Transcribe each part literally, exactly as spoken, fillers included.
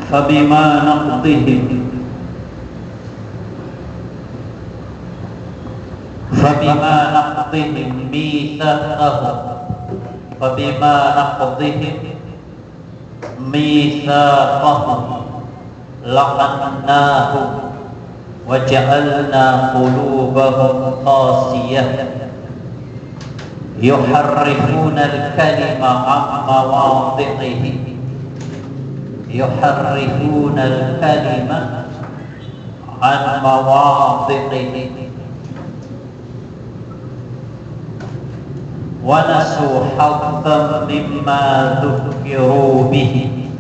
Fabima naqdihim, fabima naqdihim mithaqahum, fabima naqdihim mithaqahum la'annahum wa ja'alna qulubahum qasiyah, yuharrifunal kalima an mawadi'ihi, yuharrifunal kalima an mawadi'ihi, wa nasu hazzan mimma dhukkiru bihi,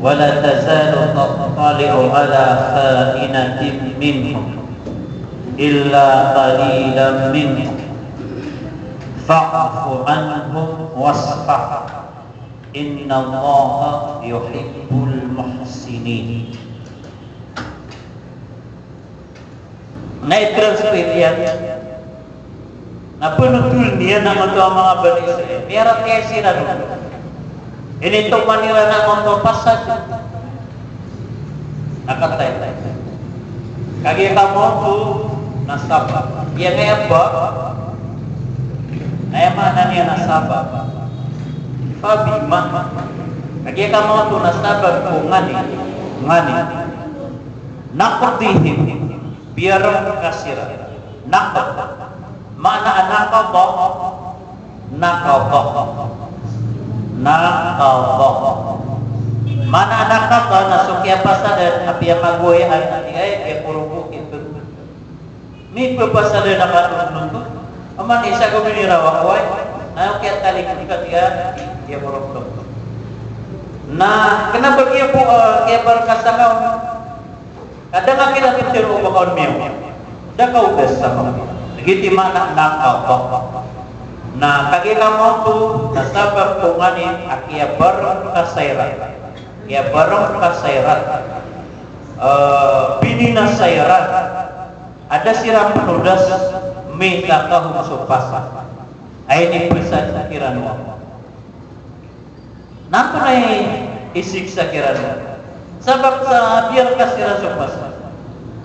wa la tazalu tattali'u ala kha'inatin minhum illa qalilan minhum, fa'fu anhum wasfah, innallaha yuhibbul muhsinin. Na i-translate iyan na panothol iyan angkoto a manga Bani Israil. Miyaratiyaya siran on. Initoman iran angkoto a pasad. Na kataya. Kagiya kamoto na sabab. Aya maana niyan na sabab. Fabima. Kagiya kamoto na sabab ko nganin. Nganin. Naqdihim, piyarangkas iran. Naqd. Maana a naqada, naqada. Naqada. Maana a naqada na so kiyapasadan a piyamagoyaan a di ay, kiyakorogok ito. Mipapasadan a kanon oto. Oman isa ko binirawa ko ay. Na kiyatalikod ka tiya, kiyakorogok. Na kena ba kiya po, ah, kiyabarkas ka on. Kadang a kira pitharo o ba ka on miyaw. Da ka odas sa manga. Giyoto i maana a naqada. Na kagiya kamoto na sabab ko nganin a kiyabarangkas iran. Kiyabarangkas iran. Eh, bininasa iran. A da siran penodas mithaqahum so pasad a inipasad kiran o Allah. Na antonaa i isiksa kiran o Allah? Sabap sa piyarangkas iran so pasad.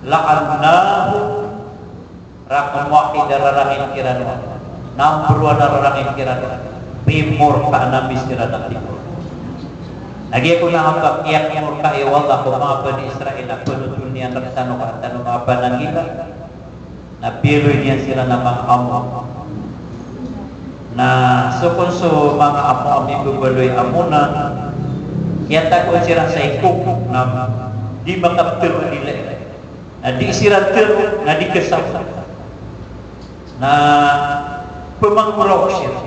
La'annahum, raqam wahid a rarangin kiran o Allah. Number one a rarangin kiran o Allah. Pimorkaan ami siran a pimorka. Lagid o na a kiyapimorka o Allah ko manga Bani Israil a panothol iyan rktano ka tano manga pananggila. Na piyaloy niyan siran a manga amo. Na so kon so manga amo a mibabaloy a amo na kiyatagoan siran sa ikok na di makaptharo a dila. Na di siran tharo, na di kasaw. Na pmanggoraok siran.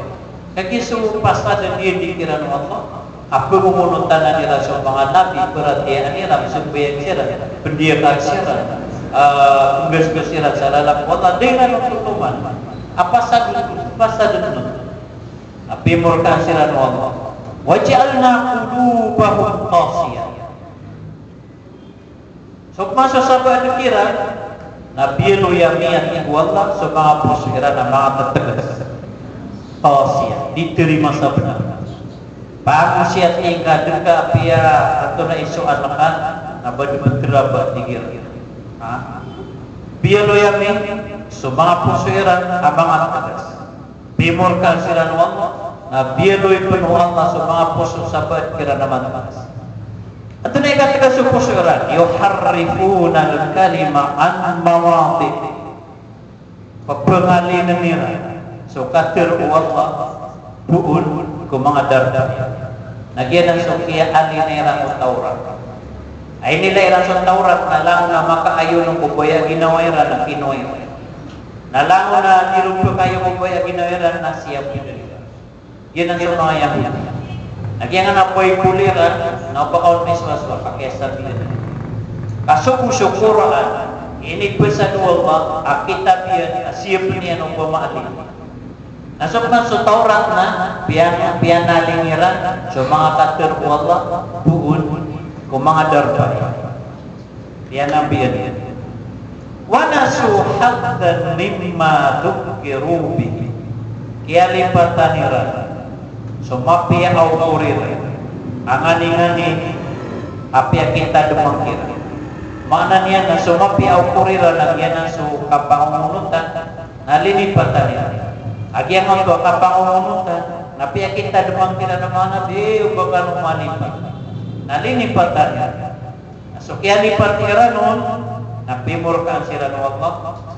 Kagiya so pasad a diyandi kiran o Allah a pngomonotan iran so manga nabi, paratiyayaan iran, sambayang siran, pndiyakaan siran, ah, pnggasgas siran sa lalan o Allah, da iran on totoman. A pasad, pasad on. A pimorkaan siran o Allah. Wa ja'alna qulubahum qasiyah. So pman so sabaad kiran, na biyaloy ami, a tig o Allah, so manga poso iran a manga tetegas. Qasiyah, di tarimaa sa bnar. Pangosiyat ingka dn ka apiya antonaa i so anak ka, na ba di ptharaba, tig iran. Ha? Biyaloy ami so manga poso iran a manga tetegas. Pimorkaan siran o Allah, na biyaloy pn o Allah so manga poso sabaad kiran a manga tetegas. Antonaa i kategas o poso iran? Yuharrifunal kalima an mawadi'ihi. Ppangalinen iran so katharo o Allah poon ko manga darpa. Na giyanan so kiyaalina iran o Tawrat. Ay, inila iran so Tawrat na langon a makaayon ko baya a ginawa iran na kinowa iran. Na langon a di ron pkayon ko baya a ginawa iran na siyap iran. Giyanan so manga Yahudi. Na giyanan a Baibol iran na o ba ka on misowasowa, pakiyasabi iran. Ka so bo so Qur'an, inipasad o Allah a kitab iyan a siyap iyan o ba maalin. Na so pman so Tawrat na piyan, piyanalin iran so manga katharo o Allah poon ko manga darpa iyan. Piyanambiyan. Wa nasu hazzan mimma dhukkiru bihi. Kiyalipatan iran so mapiya a okor iran a nganin-nganin Apiya kitadmang kiran. Maana niyan na so mapiya a okor iran na giyanan so kapangongonotan, na linipatan iran. A giyangkoto a kapangongonotan, na apiya kitadmang kiran a maana di o ba kano malipat. Na linipatan iran. Na so kiyalipat iran on, na pimorkaan siran o Allah,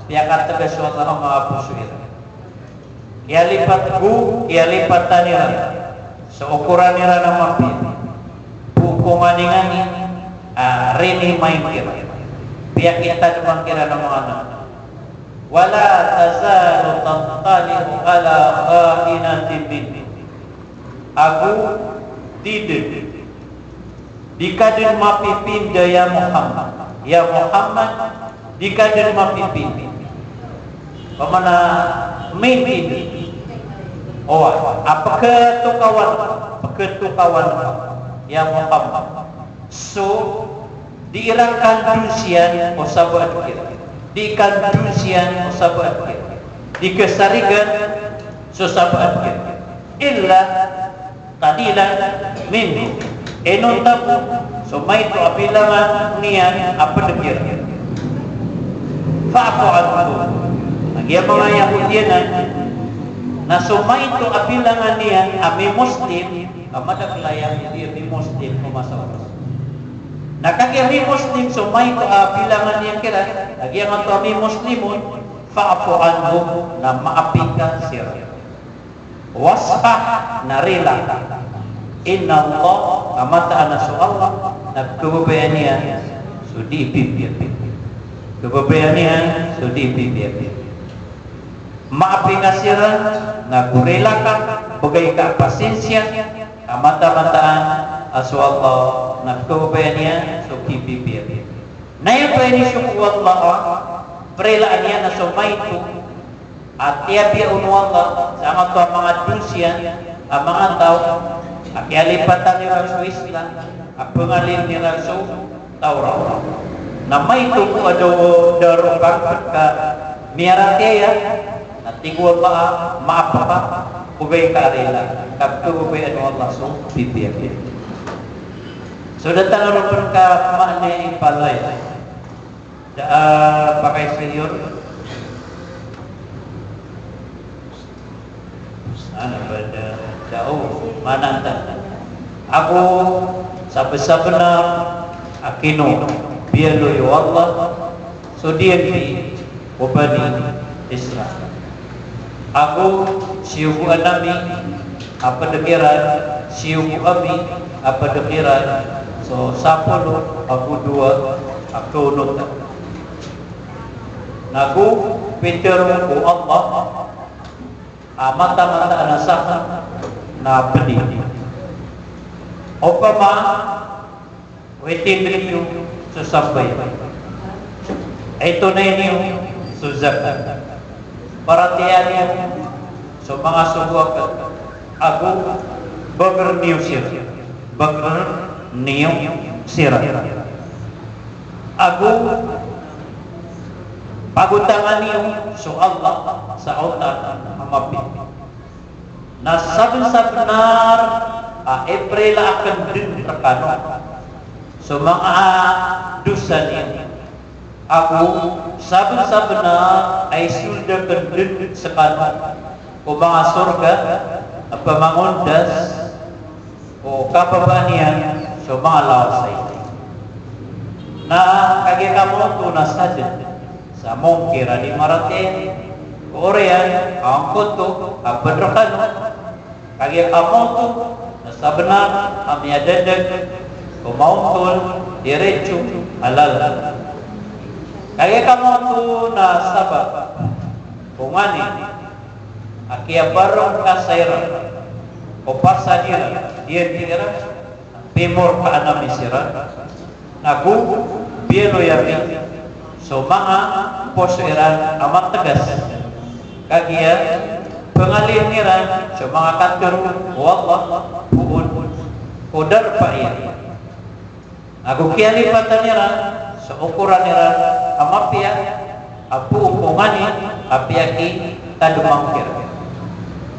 piyakatgas o Allah a manga poso iran. Kiyalipat ko, kiyalipatan iran so okoran iran a mapiya. Poon ko ngani-ngani a rinimaing kiran. Piyakitadmang kiran a maana. Wala tazalu tattali'u ala kha'inatin minhum. Ago di dn Di ka dn mapipinda ya Muhammad. Ya Muhammad, di ka dn mapipinda. Pamana min ini. O, a pkhatokawan, pkhatokawan, ya Muhammad. So di iran kandonsiyan o sabaad kiran. Di kandonsiyan o sabaad kiran. Di kasarigan so sabaad kiran. Illa qalilan minhum. Inonta bo so maito a bilangan iyan a pd kiran. Fa'fu anhum. Lagid a manga Yahudi anan, na so maito a bilangan iyan a mi-Muslim, ka madakl a Yahudi a mi-Muslim ko masa oto. Na kagiya mi-Muslim so maito a bilangan iyan kiran, lagid angkoto a mi-Muslim on, fa'fu anhum, na maapi ka siran. Wasfah, na rila ka. Inna Allah, ka mataan a so Allah, na pkhababayaan iyan so di pipiya. Pkhababayaan iyan so di pipiya. Maapi ka siran, na go rila ka, bgay ka pasinsiya, ka mataan-mataan a so Allah, na pkhababayaan iyan so di pipiya. Na aya pn i so ko Allah a prilaan iyan a so maito a tiyabiya on o Allah sangkoto a manga donsiyan a manga taw a kiyalipatan iran so Islam, a pngalin iran so Tawrat. Na maito bo a da, da roo pn ka miyaratiyaya, na tig o Allah a maap ka, bgay ka a rila, ka pkhababayaan o Allah so pipiya. So da tano roo pn ka maana i palaya. Da a pakay senior. Ana ba da, da o, mananta. Ago sabsabnar a kino, biyaloy o Allah so D N P o Bani Israel. Ago siyogoan ami a pd kiran, siyogo ami a pd kiran so sapolo ago dowa a kaonotan. Na go pitharo o Allah a mataan-mataan a sakn na pd. Opama, witindri iyo so sambayang, itonay niyo so zakat, paratiyaya niyo so manga sogo akn, ago bagr niyo siran, bagr niyo siran, ago pagotangan iyo so Allah sa otang a mapiya. Na sabnsabnar a iprila akn dn rkano so manga dosa niyo, ago sabnsabnar a isold akn dn skano ko manga sorga a pamangondas o kababaan iyan so manga lawas a ito. Na kagiya kamaoto na sadn sa mongkir a di maratiyaya, ko oriyan angkoto a pd rkano. Kagiya kamaoto na sabnar a miyadadg ko maontol, diritso a lalan. Kagiya kamaoto na sabap ko ngani a kiyabarong ka siran ko pasad iran, D N P iran, pimorkaan ami siran, na go biyaloy ami so manga poso iran a matgas. Kagiya pngalin iran so manga katharo o Allah poon ko darpa iyan. Ago kiyalipatan iran so okoran iran a mapiya, a poon ko ngani a piyakitadmang kiran.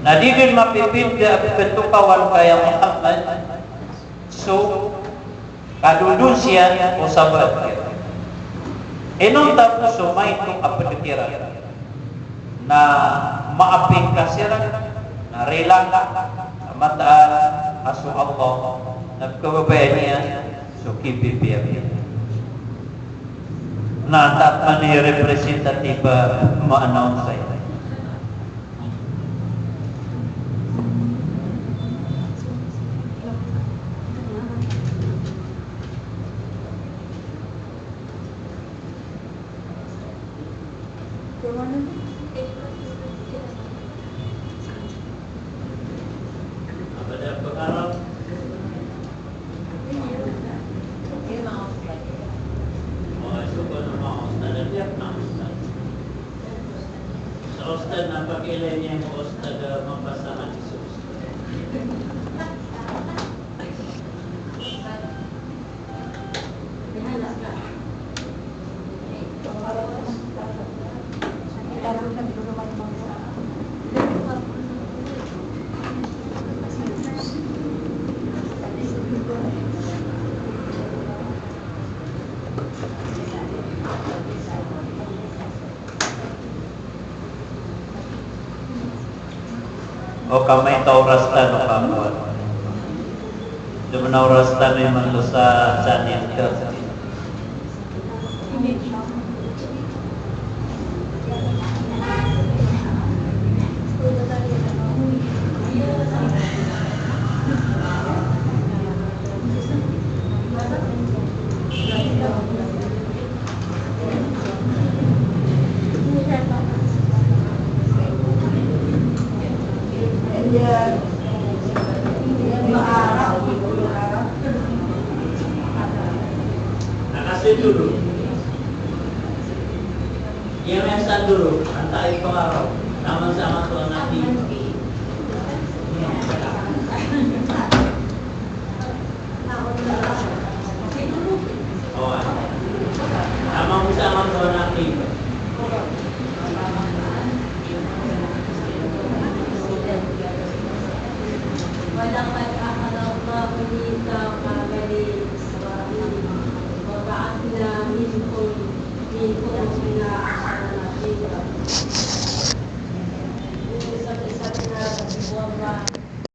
Na di dn mapipinda a pkhatokawan ka ya Muhammad so Kadodon siyan o sabaad kiran. Inonta ko so maito a pd kiran na maaping ka siran, na rila ka sa mataan a so Allah na pkhababayaan iyan so kipipiya iyan. Na antaa pman i representative a maana on saya. Sa ustad na pakiilay niyan ko ustad a mapasang a di so ustad. O ka maito a oras tano, ka kowan. Dn a oras tano imanto sa Sunday. Nakasi dolo. Iya, miyasa dolo. Antaa i pangaraw. Taman sa matoon a di. ولقد أخذ الله ميثاق بني إسرائيل وبعثنا منهم، منهم اثنا